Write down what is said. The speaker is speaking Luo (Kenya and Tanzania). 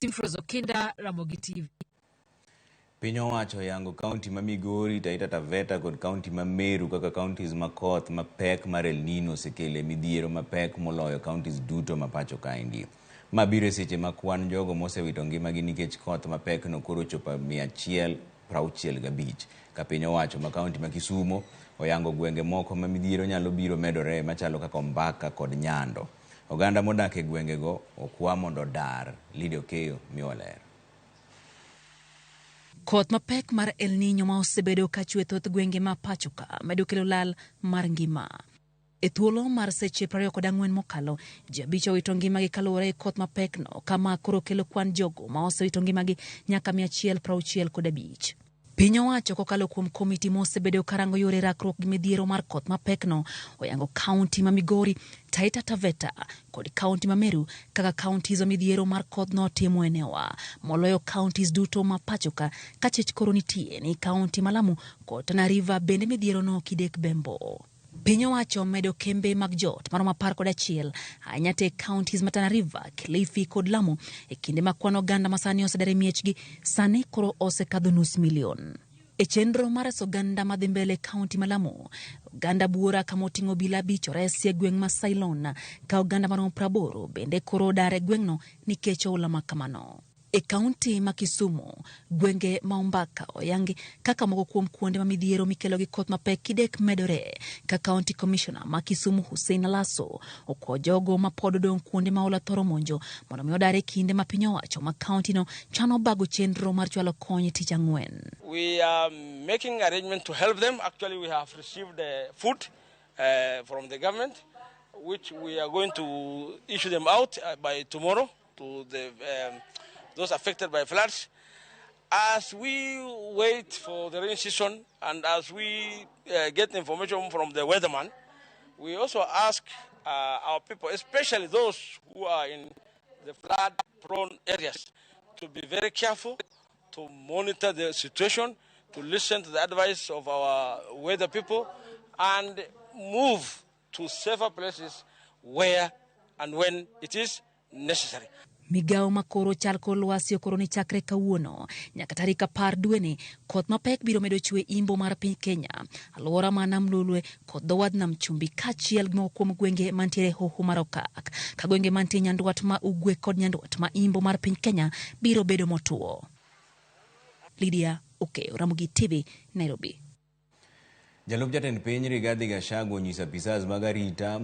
Simfros Okinda, Ramogi TV. Piny owacho oyango kaunti ma Migori, Taita Taveta kod kaunti ma Meru kaka kauntis ma koth mapek mar El Nino osekele midhiero mapek moloyo kauntis duto ma pacho kaendi. Ma biro e seche ma kwan jogo mosewito ngimagi nikech koth mapekno koro ochopo 165 ka piny owacho ma kaunti ma Kisumo oyango gwenge moko ma midhiero nyalo biro medore machalo kaka Ombaka kod Nyando. Oganda modak e gwengego okwa mondo odar. Lydia Okeyo miwa ler. Koth mapek mar El Nino ma osebedo ka chwe thoth gwenge ma pacho ka medo kelo lal mar ngima. E thuolo mar seche 24 mokalo, ji abich owito ngimagi kaluwore gi koth mapekno, kama koro kelo kwan jogo ma osewito ngimagi nyaka 165. Piny owacho kokalo kuom komiti mosebedo karango yore rakruok gi midhiero mar koth mapekno oyango kaunti ma Migori, Taita Taveta kod kaunti ma Meru kaka counties ma midhiero mar koth notimo enewa moloyo counties duto ma pachoka ka chich koro nitie ni kaunti ma Lamu kod Tana River bende midhiero no kidek bembo. Piny owacho medo kembe mag jot maromo 11 ahinya te counties ma Tana River, Kilifi kod Lamu e kinde ma kwan oganda ma sani osedar e miechgi sani koro osekadho nus milion. E chenro mar reso oganda madhi mbele e kaunti ma Lamu, oganda buora kama oting'o obila abich oresi e gweng' ma Ceylon ka oganda maromo 80 bende koro odar e gweng'no nikech oula ma kamano. E kaunti ma Kisumu, gwenge ma Ombaka oyangi kaka moko kuom kuonde ma midhiero mikelo gi koth mapek kidek medore ka County Commissioner ma Kisumu Hussein Alaso okwayo jogo ma pod odong' kuonde ma oula thoro monjo mondo mi odar e kinde ma piny owacho ma kaunti no chano bago chenro mar chwalo kony tich ang'wen. We are making arrangement to help them. Actually, we have received food from the government, which we are going to issue them out by tomorrow to those affected by floods. As we wait for the rain season and as we get information from the weatherman, we also ask our people, especially those who are in the flood-prone areas, to be very careful, to monitor the situation, to listen to the advice of our weather people, and move to safer places where and when it is necessary. Migawo ma koro chal kor lwasi okoro ni chakre kawuono nyaka tarik 10 dweni koth mapek biro medo chwe imbo mar piny Kenya, alwora ma Nam Lolwe kod dho wadh Nam Chumbi kaachiel gi moko kuom gwenge mantiere e hoho mar Okak, ka gwenge mantie nyandwat ma ugwe kod nyandwat ma imbo mar piny Kenya biro bedo motuo. Lydia Okeyo, Ramogi TV, Nairobi. Jalup jatend piny Rigathi Gachagua onyiso apisas mag arita